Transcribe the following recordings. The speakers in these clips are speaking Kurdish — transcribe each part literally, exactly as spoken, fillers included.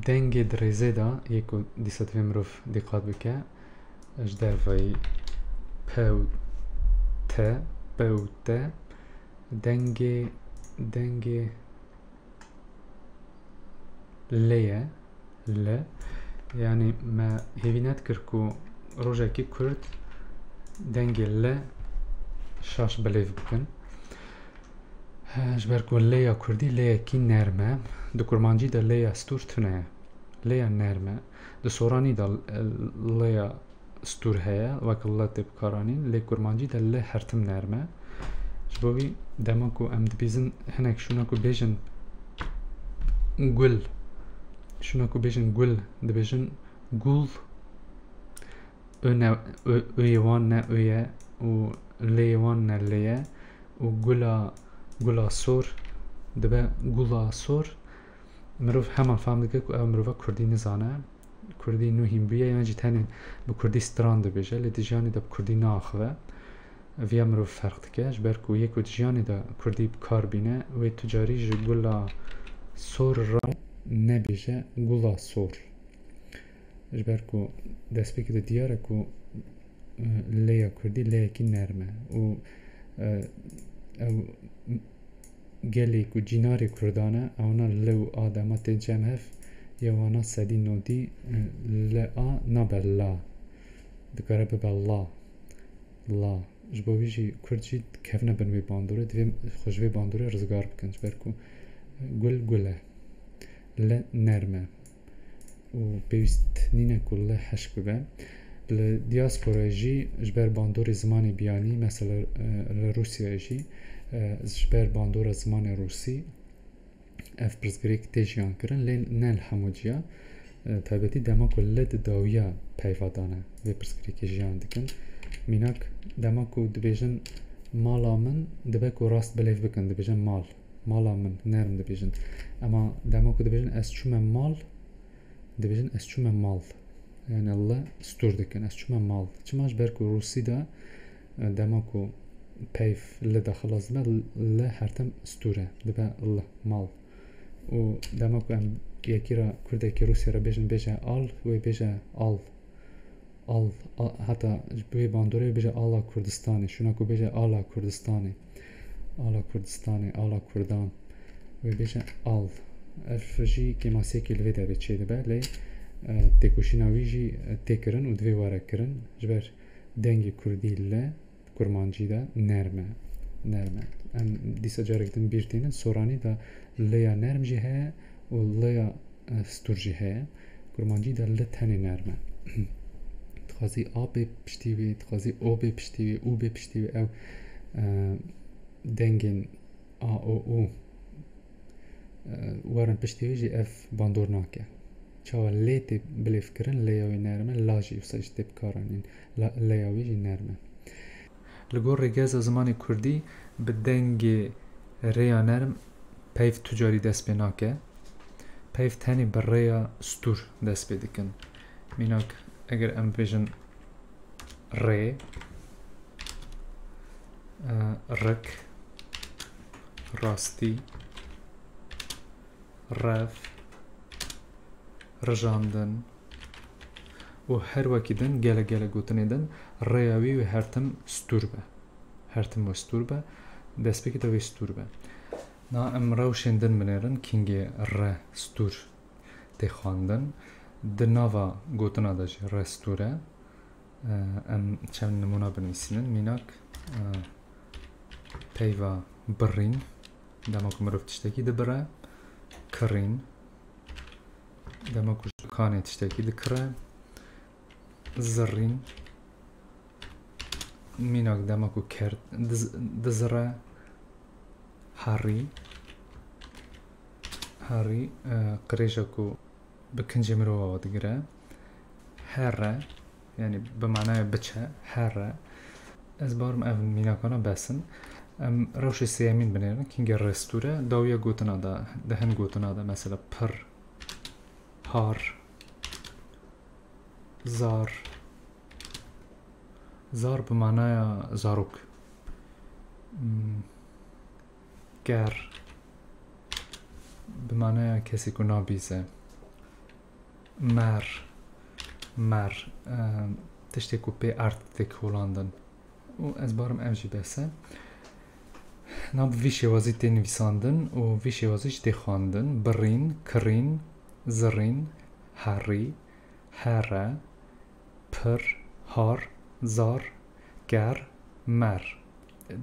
Dengê di rêzê de yê ku dîsa divê mirov dîqat bike, ji dervayî pew te, pew te, dengê, dengê lê ye, li. Yanî me hêvî nedikir ku rojekî Kurd dengê li şaş bilêv bikin. He, ji ber ku lêya Kurdî lêyekî nerm e. Di Kurmancî de lêya stûr tune ye. Lêya nerm e. Di Soranî de lêya stûr heye, wek li tê bikaranîn, lê Kurmancî de li her tim nerm e. Ji bo vî dema ku em dibîzin hinek şûna ku bêjin gul, şûna ku bêjin gul, dibêjin gul, ö ne, ö, öyê wan ne ö ye û lêyê wan ne lê ye û gula, gula sor dibe gula sor. Mirov heman fam dike ku ew mirova Kurdî nizane. Kurdî nû hîn bûye, yan jî tenê bi Kurdî stran dibêje, lê di jiyanê de bi Kurdî naaxive. Viya mirov ferq dike, ji ber ku yê ku di jiyanê de Kurdî bi kar bîne, wê tu carî ji gula sor re nebêje gula sor. Ji ber ku destpêkê de diyar e ku, e, lêya Kurdî lêyekî nerm e û, e, ew gelê ku cînarê Kurdan e, ewna li û a dema tên cem hev, ya wana sedî nodî, e, li a nabe la. Dikare bibe la. La. Ji bo vî jî Kurd jî dikevine bin wê bandorê, divê xwe ji vê bandorê rizgar bikin. Ji ber ku, e, gul gul e. Li nerm e. Û pêwîst nîne ku li hişk bibe. Li diasporayê jî ji ber bandorê zimanê biyanî, mesela, e, li Rûsyayê jî, e, ji ber bandora zimanê rûsî ev pirsgirêk tê jiyankirin, lê ne li hemû ciya. E, taybetî dema ku li di dawiya peyva dane vê pirsgirêkê jiyan dikin. Mînak, dema ku dibêjin mala min, dibe ku rast bilêv bikin, dibêjin mal. Mala min, nerm dibêjin. Ema dema ku dibêjin ez çûme mal, dibêjin ez çûme mal. Yani li stûr dikin, ez çûme mal. Çima? Ji ber ku rûsî de, e, dema ku peyv li de xilas dibe, li her tim stûr e, dibe li mal. Û dema ku em yekî re, kurdekî Rûsya re bêjin, bêje al, wê bêje al. Al, a-, heta ji wê bandorê bêje ala Kurdistanê, şûna ku bêje ala Kurdistanê. Ala Kurdistanê, ala Kurdan. Wê bêje al. Ev jî kêmasiyekî li vê derê çêdibe, lê, e, têkoşîna wî jî, e, tê kirin û divê were kirin. Ji ber dengê Kurdî li Kurmancî de nerm e. Nerm e. Em dîsa carek din bîr tînin, Soranî de lêya nerm jî heye û lêya, e, stûr jî heye. Kurmancî de li tenê nerm e. Dixwazî a bê piştî wî, dixwazî o bê piştî wî, û bê piştî wî, ew, e, dengên a, o, û, e, werin piştî wî jî ev bandor nake. Çawa lê tê bilêvkirin, lêya wê nerm e, la jî wisa jî tê bikaranîn. La, lêya wî jî nerm e. Li gor rêgeza zimanê kurdî bi dengê rêya nerm peyv tu carî dest pê nake. Peyv tenê bi rêya stûr dest pê dikin. Mînak, eger em bêjin rê, e, rik, rastî, rev, rijandin û her wekî din gelek gelek gotinê din, rêya wî wê her tim stûr be. Her tim wê stûr be. Destpêkê de wê stûr be. Na em rewşên din binêrin, kingê re stûr tê xwendin. Di nava gotina de jî re stûr e. E, em çend nimûna binivîsînin. Mînak, e, peyva birîn, dema ku mirov tiştekî dibire, kirîn, dema ku ji kanê tiştekî dikire, zirîn, mînak dema ku ker diz-, dizire, herî, herî, e, qirêja ku bi kincê mirova digire, here, yani bi manaya biçe, here. Ez barim ev mînakana bes in. Em rewşê sêyemîn binêrin, kingê rê stûr e, dawiya gotina de, di hin gotina de, mesela pir, har, zar. Zar bi manaya zarok. Hmm. Ker. Bi manaya kesê ku nabîze. Mer. Mer. Em, tiştê ku pê erd tê kolandin. Û ez barim ev jî bes e. Na bi vî şêwazî tê nivîsandin û vî şêwazî jî tê xwendin. Birîn, kirîn, zirîn, herî, here, pir, har, zar, ker, mer.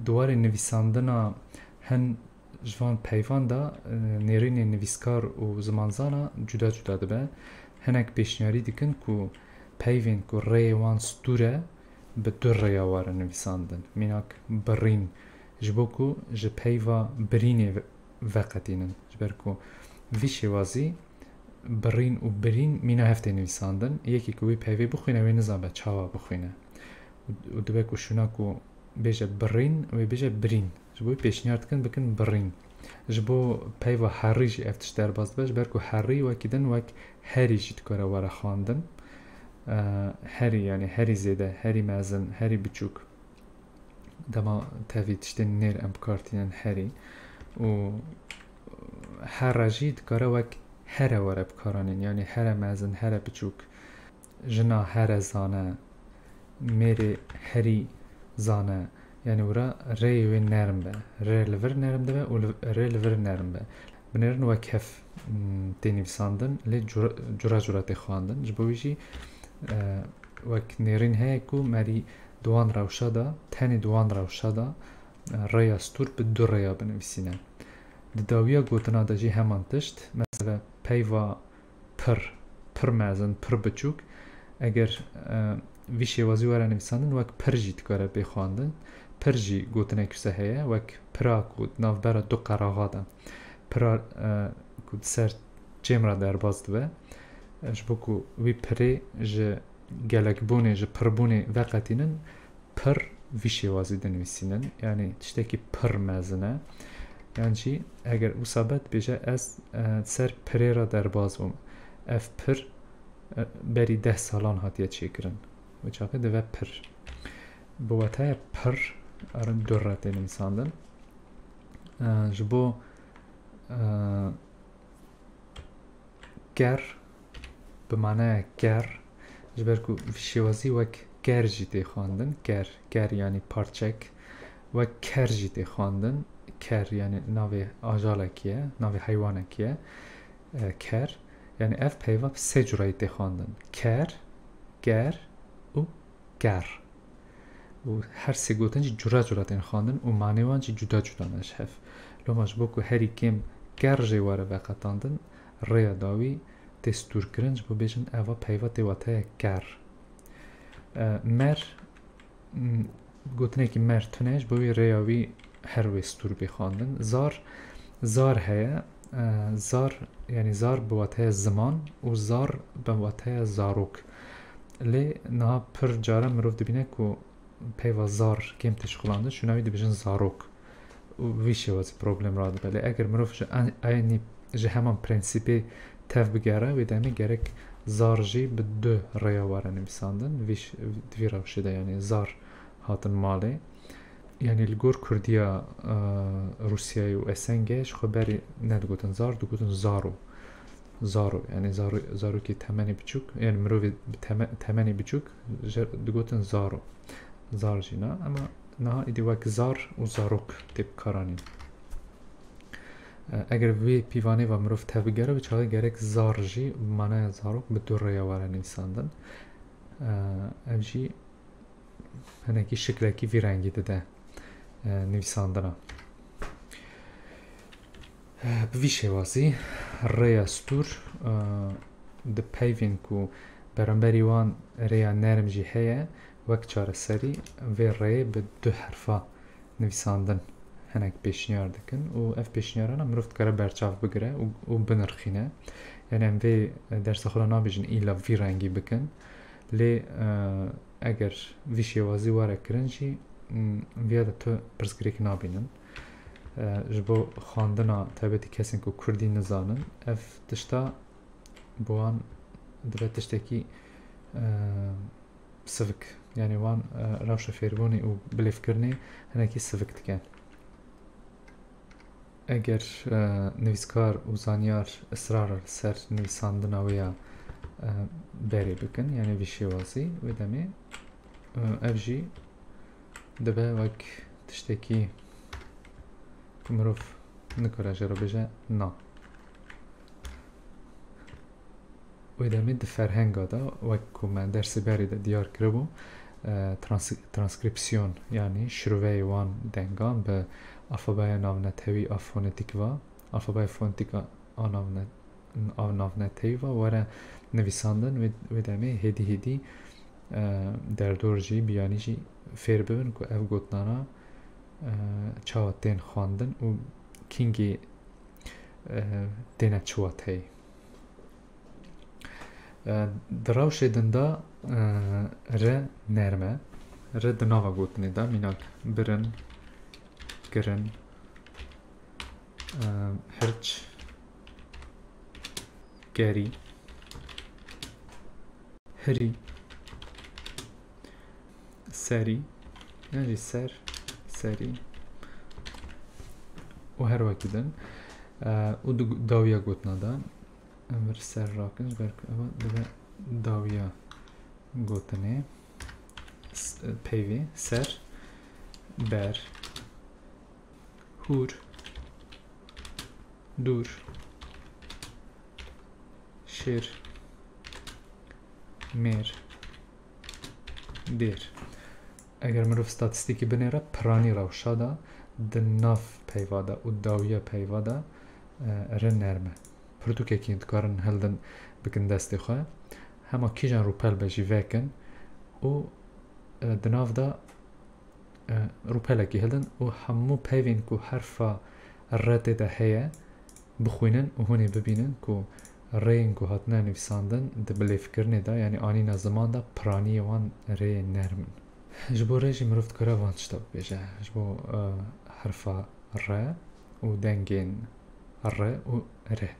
Di warê nivîsandina hin ji van peyvan de, e, nêrînê nivîskar û zimanzana cuda cuda dibe. Hinek pêşniyarî dikin ku peyvên ku rêyê wan stûr e, bi du rêya were nivîsandin. Mînak birîn, ji bo ku ji peyva birînê ve-, veqetînin. Ji ber ku vî şêwazî birîn û birîn mîna hev tê nivîsandin. Yekî ku wî peyvê bixwîne, wê nizabe çawa bixwîne. Û, û dibe ku şûna ku bêje birîn, wê bêje birîn. Ji bo wî pêşniyar dikin bikin birîn. Ji bo peyva herî jî ev tişt derbas dibe, ji ber ku herî wekî din wek herî jî dikare were xwendin. E, herî, yanî herî zêde, herî mezin, herî biçûk. Dema tevî tiştên nêr em bi kar tînin herî. Û here jî dikare wek here were bikaranîn, yanî here mezin, here biçûk. Jina here zane, mêrê herî zane. Yanî wira rêyê wê nerm be. Rê li vir nerm dibe û li, rê li vir nerm be. Binêrin wek hev, m, tê nivîsandin, lê cura, cura cura tê xwendin. Ji bo wî jî, e, wek nêrîn heye ku merî di wan rewşa de, tenê di wan rewşa de, e, rêya stûr bi du rêya binivîsîne. Di dawiya gotina de jî heman tişt, mesela peyva pir, pir mezin, pir biçûk. Eger, e, vî şêwazî were nivîsandin, wek pir jî dikare bê xwendin. Pir jî gotinek wisa heye, wek pira ku di navbera du qeraxa de. Pira, e, ku di ser çêm re derbas dibe. E, ji bo ku wî pirê ji gelekbûnê, ji pirbûnê veqetînin, pir vî şêwazî dinivîsînin. Yanî tiştekî pir mezin e. Yan jî eger wisa be dibêje ez, e, ser pirê re derbas bûm. Ev pir, e, berî deh salan hatiye çêkirin. Wê çaxê dibe pir. Bi wateya pir, erin du re tê nivîsandin. E, ji bo, e, ker, bi manaya ker, ji ber ku vî şêwazî wek ker jî tê xwendin. Ker, ker yanî parçek. Wek ker jî tê xwendin. Ker yanî navê ajalekî ye, navê heywanekî ye. E, ker. Yanî ev peyva bi sê curayî tê xwendin. Ker, ker û ker. Û her sê gotin jî cura cura tên xwendin û manê wan jî cuda cuda ne ji hev. Loma ji bo ku herî kêm ker jê were veqetandin, rêya dawî tê stûrkirin, ji bo bêjin eva peyva tê wateya ker. E, mer, m, gotinekî mer tune, ji bo wî rêya wî her wê stûr bê xwendin. Zar, zar heye. E, zar, yanî zar bi wateya ziman û zar bi wateya zarok. Lê niha pir caran mirov dibîne ku peyva zar kêm tê şixulandin, şûna wî dibêjin zarok. Û vî şêwazî problem radibe. Lê eger mirov ji en-, eynî ji heman prensîpê tev bigere, wê demê gerek zar jî bi du rêya were nivîsandin. Vî ş-, di vî rewşê de, yanî zar hatin malê. Yanî li gor kurdiya, e, Rûsyayê û Esengê ji xwe berê nedigotin zar, digotin zaro. Zaro, yanî zaro, zarokê temenê biçûk, yanî mirovê bi teme-, temenê biçûk, ji, digotin zaro. Zar jî na, ema niha êdî wek zar û zarok tê bikaranîn. E, eger vê pîvanê ve mirov tev bigere, bi çaxê gerek zar jî bi manaya zarok bi du rêya were nivîsandin. E, ev jî hinekî şiklekî vî rengî dide, e, nivîsandina. E, bi vî şêwazî rêya stûr, e, di peyvên ku beramberî wan rêya nerm jî heye, wek çareserî vê rêyê bi du herfa nivîsandin hinek pêşniyar dikin û ev pêşniyarana mirov dikare berçav bigire û, û binirxîne. Yanî em vê dersa xwe de nabêjin îla vî rengî bikin. Lê, e, eger vî şêwazî were kirin jî, m, viya de tu pirsgirêk nabînin. E, ji bo xwendina taybetî kesên ku kurdî nizanin, ev tişta bi wan dibe tiştekî, e, sivik. Yanî wan, e, rewşa fêrbûnê û bilêvkirinê hinekî sivik dike. Eger e, nivîskar û zanyar israr li ser nivîsandina wê ya e, berê bikin, yanî vî şêwazî, wê demê e, ev jî dibe wek tiştekî ku mirov nikare jê re bêje na. Wê demê di ferhenga de, wek ku me dersê berê de diyar kiribû, e, trans-, transkrîpsiyon, yanî şirveyê wan dengan bi alfabeya navnetewî a fonetîk ve, alfabeya fonetîk a, a navne-, a navnetewî ve were nivîsandin, wê, wê demê hêdî hêdî e, derdor jî, biyanî jî fêr bibin ku ev gotinana e, çawa tên xwendin û kîngê e, têne çi wateyê. E, di rewşê din de e, re nerm e. Re di nava gotinê de, mînak birin, kirin, e, hirç, gerî, hirî, serî, yan jî ser, serî û her wekî din. E, û di dawiya gotina de em vir ser rakin, ji ber ku eva dibe dawiya gotinê. S-, peyvê, ser, ber, hûr, dûr, şêr, mêr, dêr. Eger mirov statîstîkî binêre, piranî rewşa de di nav peyva de û dawiya peyva de e, re nerm e. Pirtûkekî dikarin hildin bikin destê xwe. Hema kîjan rûpel be jî vekin û e, di nav de e, rûpelekî hildin û hemû peyvên ku herfa re tê de heye bixwînin û hûn ê bibînin ku rêyên ku hatine nivîsandin di bilêvkirinê de, yanî anîna ziman de, piraniyê wan rêyên nerm in. Ji bo rê jî mirov dikare van tişta bibêje. Ji bo e, herfa re û dengên re û re.